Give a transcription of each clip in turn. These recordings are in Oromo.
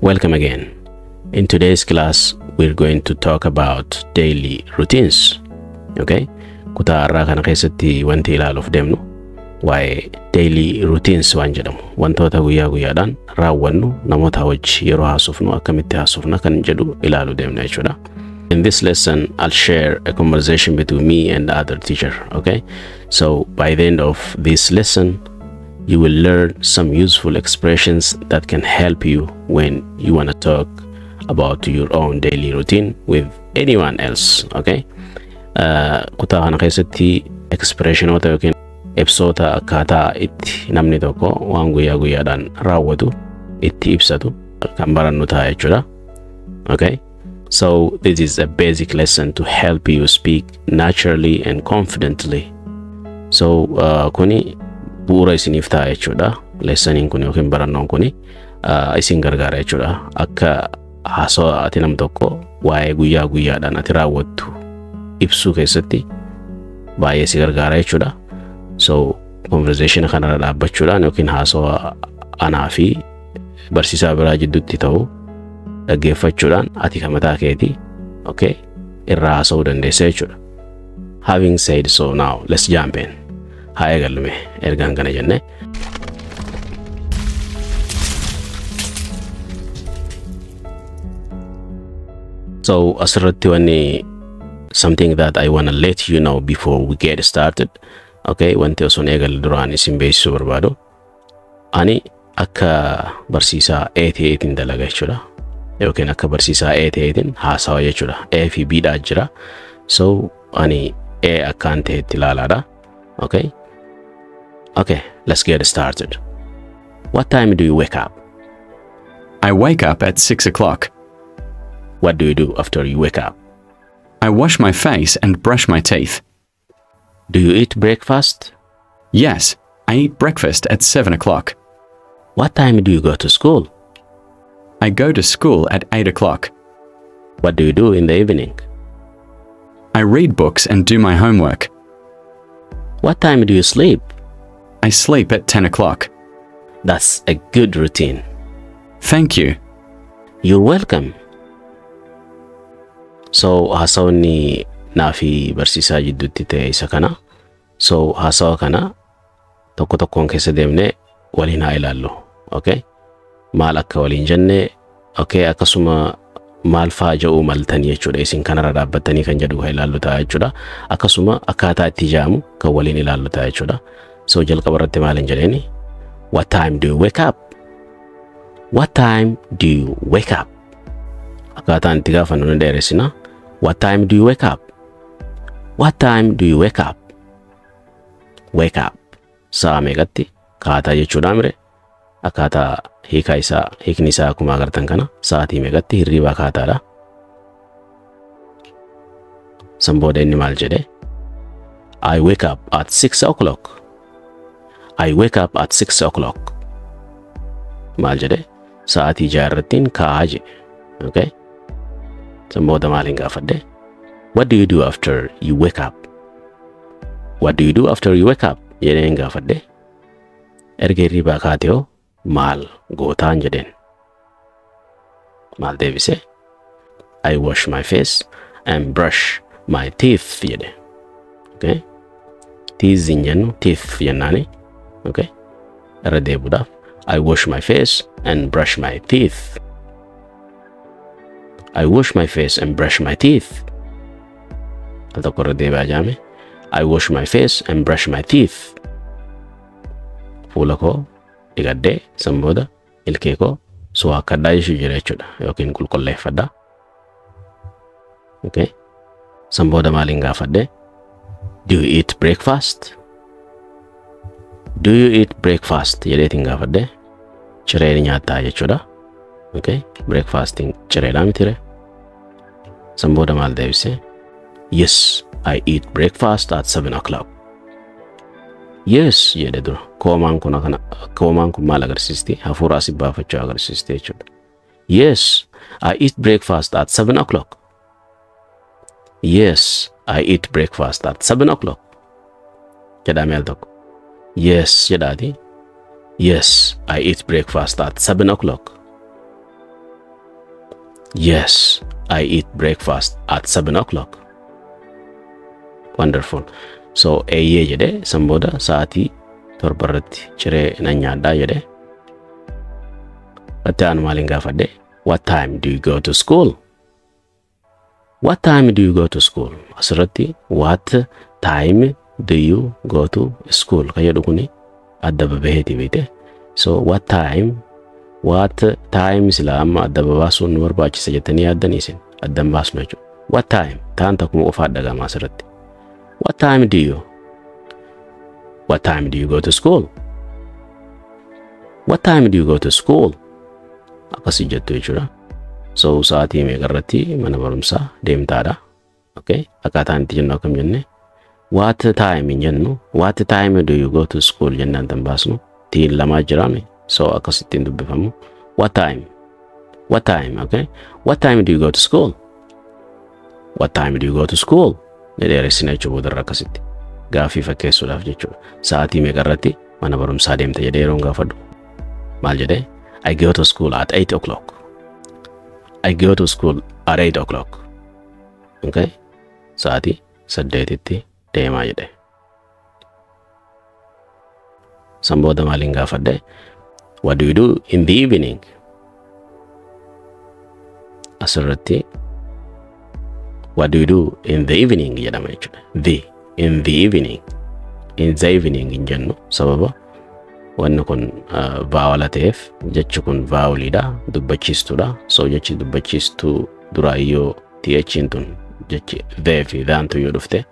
Welcome again. In today's class, we're going to talk about daily routines. Okay? Kutaa har'aa kana keessatti wanti ilaaluuf deemnu waa'ee daily routines waan jedhamu, wantoota guyyaa guyyaadhaan raawwannu, namoota wajji yeroo haasofnu akkamitti haasofna kan jedhu ilaaluu deemna jechuudha. In this lesson, I'll share a conversation between me and the other teacher. Okay? So by the end of this lesson, you will learn some useful expressions that can help you when you want to talk about your own daily routine with anyone else. Okay? Kutaa kana keessatti expressionoota yookiin ibsoota akkaataa itti namni tokko waan guyyaa guyyaadhaan raawwatu itti ibsatu kan barannu ta'a jechuudha. Okay? So this is a basic lesson to help you speak naturally and confidently. So kuni bu'uura isiniif ta'a jechuudha. Lessoniin kun yookiin barannoon kuni isin gargaara jechuudha. Akka haasawaa ati nam tokko waa'ee guyyaa guyyaadhaan ati raawwattu ibsuu keessatti baay'ee si gargaara jechuudha. So conversation kanarra dhaabbachuudhaan yookiin haasawaa anaa fi barsiisaa biraa jidduutti ta'u dhaggeeffachuudhaan ati kan mataa keetii, okay, irraa haasa'uu dandeessa jechuudha. Having said so, now let's jump in. Haa eegallume ergaan kana jenne. So asirratti wanni something that I wanna let you know before we get started. Okay, wanti osoo hin eegalle duraan isin beeksisuu barbaadu. Ani akka barsiisaa A ta'eetiin dalaga jechuudha. Yookiin akka barsiisaa A ta'eetiin haasawa jechuudha. A fi B dhaa jira. So ani A akkaan ta'etti ilaalaadha. Okay? Okay, let's get started. What time do you wake up? I wake up at 6 o'clock. What do you do after you wake up? I wash my face and brush my teeth. Do you eat breakfast? Yes, I eat breakfast at 7 o'clock. What time do you go to school? I go to school at 8 o'clock. What do you do in the evening? I read books and do my homework. What time do you sleep? I sleep at 10 o'clock. That's a good routine. Thank you. You're welcome. So haasawni naa fi barsiisaa jidduutti ta'e isa kana. So haasawa kana tokko tokkoon keessa deemnee waliin haa ilaallu. Okay? Maal akka waliin jenne, okay, akkasuma maal faa ja'uu maltanii jechuudha. Isin kanarra dhaabbattanii kan jedhu kan ilaallu ta'a jechuudha. Akkasuma akkaataa itti ijaamu kan waliin ilaallu ta'a jechuudha. So jalqaba irratti maal hin jedheeni? What time do you wake up? What time do you wake up? Akkaataan itti gaafannu ni dheeressina. What time do you wake up? What time do you wake up? Wake up. Sa'a meeqatti kaataa jechuudha mire. Akkaataa hiikaa isaa, hiikni isaa akkuma agartan kana sa'aatii meeqatti hirribaa kaataadha. San booda inni maal jedhe? I wake up at 6 o'clock. I wake up at 6 o'clock. Maal jedhe? Sa'aatii 6 irrattiin ka'aa jedhe. Okay? San booda maaliin gaafadhe? What do you do after you wake up? What do you do after you wake up? Jedheen gaafadhe. Erga hirribaa kaatee hoo maal gootaan jedheen. Maal deebise? I wash my face and brush my teeth jedhe. Okay? Teeth hin jennu, teeth jennaani. Okay? Irra deebuudhaaf I wash my face and brush my teeth. I wash my face and brush my teeth. Al tokko irra deebi'aa jaame. I wash my face and brush my teeth. Fuula koo dhiqadhee san booda ilkee koo suwaakkadhaa jechuu jira jechuudha yookiin qulqulleeffadhaa. Okay. San booda maaliin gaafadhe? Do you eat breakfast? Do you eat breakfast? Jedheetiin gaafadhe. Ciree ni nyaattaa jechuudha. Okay. Breakfastiin cireedhaa mitire. San booda maal deebise? Yes, I eat breakfast at 7 o'clock. Yes jedhe dura. Koomaan kun akkana, koomaan kun maal agarsiisti? Hafuura asii baafachuu agarsiisti jechuudha. Yes, I eat breakfast at 7 o'clock. Yes, I eat breakfast at 7 o'clock. Jedhamee al tokko. Yes jedhaati. Yes, I eat breakfast at 7 o'clock. Yes, I eat breakfast at 7 o'clock. Wonderful. So eeyyee jedhe, san booda sa'aatii 7 irratti ciree nan nyaadhaa jedhe. Itti aanu maaliin gaafadhe? What time do you go to school? What time do you go to school? Asirratti "what time do you go to school" kan jedhu kuni adda babaheeti beekte. So what time, what time sila amma adda babaasuun nu barbaachisa jettanii yaaddanii isin adda hin baasnu jechuudha. What time taan takkuma qofaa dhagama asirratti. What time do you? What time do you go to school? What time do you go to school? Akkasii jettu jechuudha. So sa'aatii meeqa irratti mana barumsaa deemtaadha? Okay. Akkaataan itti jennu akkam jenne? What time hin jennu. "What time do you go to school" jennaan tan baasnu. Tiin lamaa jiraame. So akkasittiin dubbifamu. What time? What time? Okay. What time do you go to school? What time do you go to school? Ni dheeressina jechuu boodarra akkasitti. Gaaffii fakkeessuudhaaf jechuudha. Sa'aatii meeqa irratti mana barumsaa deemta jedhee yeroon gaafadhu. Maal jedhee? I go to school at 8 o'clock. I go to school at 8 o'clock. Okay? Sa'aatii 8tti deemaa jedhe. San booda maaliin gaafadhe? What do you do in the evening? Asirratti "what do you do in the evening" jedhama jechuudha. The, in the evening. In the evening hin jennu, sababa wanni kun vowel ta'eef, jechi kun voweliidha, dubbachiistuudha. So jechi dubbachiistuu duraayyoo TH'n tun, jechi the fi thentu yoo dhufte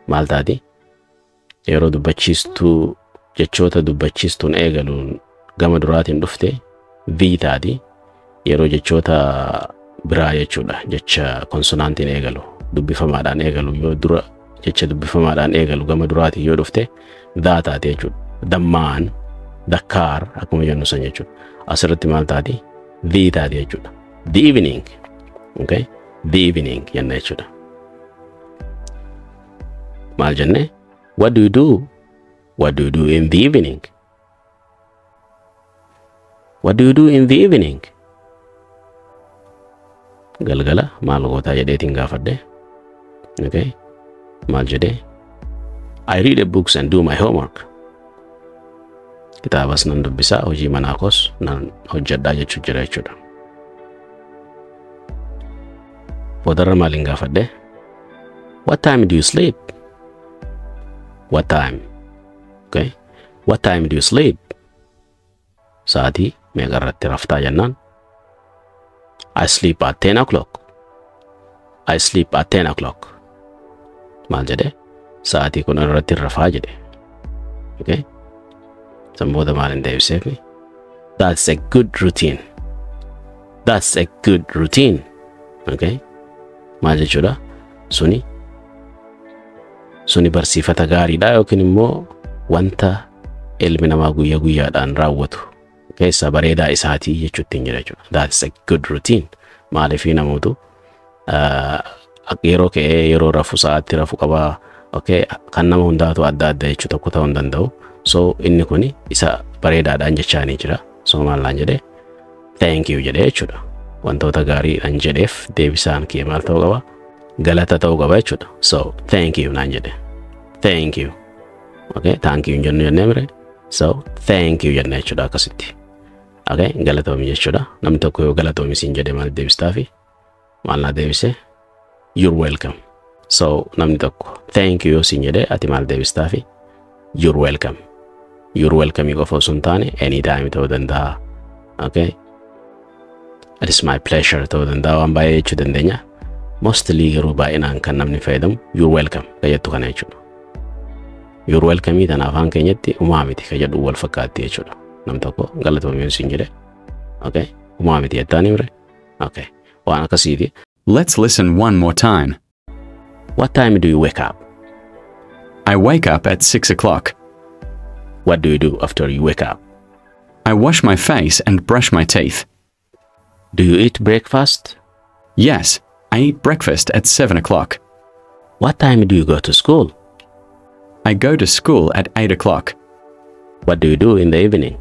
maal taati? Yeroo dubbachiistuu, jechoota dubbachiistuun eegaluun gama duraatiin dhufte the taati. Yeroo jechoota biraa jechuudha, jecha konsonantiin eegalu, dubbifamaadhaan eegalu, yoo dura jecha dubbifamaadhaan eegalu gama duraatiin yoo dhufte the taati jechuudha. The man, the car akkuma jennu san jechuudha. Asirratti maal taati? The taati jechuudha. The evening. Okay? The evening jenna jechuudha. Maal jenne? What do you do? What do you do in the evening? What do you do in the evening? Galgala maal gootaa jedheetiin gaafadhe. Okay? Maal jedhee? I read a books and do my homework. Kitaabas nan dubbisaa, hojii manaa koos nan hojjedhaa jechuu jira jechuudha. Boodarra maaliin gaafadhe? What time do you sleep? What time? Okay. What time do you sleep? Sa'aatii meeqa irratti raftaa jennaan? I sleep at 10 o'clock. I sleep at 10 o'clock. Maal jedhe? Sa'aatii 10 irratti rafaa jedhe. Okay. San booda maal hin deebiseefi? That's a good routine. That's a good routine. Okay. Maal jechuudha? Suni barsiifata gaariidha yookiin immoo wanta ilmi namaa guyyaa guyyaadhaan raawwatu keessaa bareedaa isaatii jechuutti hin jira jechuudha. That's a good routine. Maaliifii namootu yeroo ka'ee yeroo rafu sa'aatti rafu qabaa. Okay. Kan nama hundaatu adda adda jechuu, tokko ta'uu hin danda'u. So inni kuni isa bareedaadhaan jechaanii jira. So maal naan jedhee? Thank you jedhee jechuudha. Wantoota gaariidhaan jedheef deebisaan kee maal ta'uu qaba? Galata ta'uu qaba jechuudha. So thank you naan jedhe. Thank you. Okay, thank you hin jennu jennee mire. So thank you jenna jechuudha akkasitti. Okay, galatoomi jechuudha. Namni tokko yoo galatoomi siin jedhe maal deebistaafi? Maal naa deebise? You're welcome. So namni tokko thank you yoo siin jedhe ati maal deebistaafi? You're welcome. You're welcome qofa osoo hin taane anytime ta'uu danda'a. Okay. It is my pleasure ta'uu danda'a, waan baay'ee jechuu dandeenya. Mostly yeroo baay'inaan kan namni fayyadamu "you're welcome" kan jettu kana jechuudha. You're welcome tana afaan keenyatti umaa miti kan jedhu wal fakkaatti jechuudha. Nam tokko galatoomi yoo siin jedhe. Okay. Umaa miti jettaan himre. Okay. Waan akkasiiti. Let's listen one more time. What time do you wake up? I wake up at 6 o'clock. What do you do after you wake up? I wash my face and brush my teeth. Do you eat breakfast? Yes, I eat breakfast at 7 o'clock. What time do you go to school? I go to school at 8 o'clock. What do you do in the evening?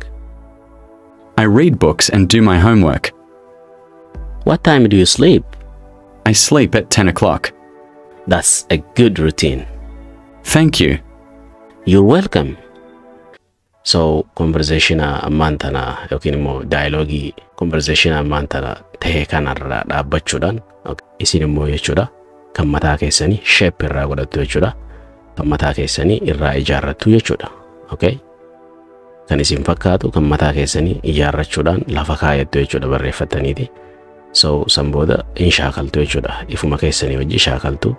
I read books and do my homework. What time do you sleep? I sleep at 10 o'clock. That's a good routine. Thank you. You're welcome. So conversation ammaan tana yookiin immoo dialogue conversation ammaan tana ta'e kanarra dhaabbachuudhaan isin immoo jechuudha kan mataa keessanii shape irraa godhattu jechuudha. Kan mataa keessanii irraa ijaarrattu jechuudha. Okay? Kan isin fakkaatu kan mataa keessanii ijaarrachuudhaan lafa kaayattu jechuudha barreeffattaniiti. So san booda in shaakaltu jechuudha. Ifuma keessanii wajji shaakaltu.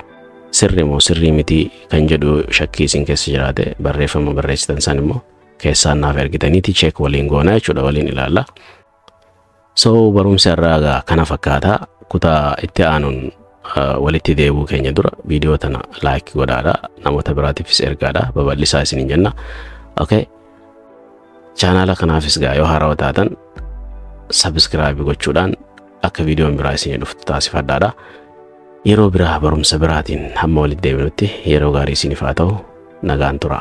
Sirri moo sirrii miti kan jedhu shakkii isin keessa jiraate, barreeffama barreessitan san immoo keessaan naaf ergitaniiti check waliin goona jechuudha, waliin ilaalla. So barumsa irraa egaa kana fakkaataa. Kutaa itti aanuun walitti deebi'uu keenya dura viidiyoo tana like godhaadha, namoota biraatiifis ergaadha, babal'isaa isiniin jenna. Okay. Chaanaala kanaafis gaa yoo haarawaa taatan subscribe gochuudhaan akka viidiyoon biraa isinii dhuftu taasifadhaadha. Yeroo biraa barumsa biraatiin hamma walitti deebinutti yeroo gaarii isiniif haa ta'u, nagaan tura.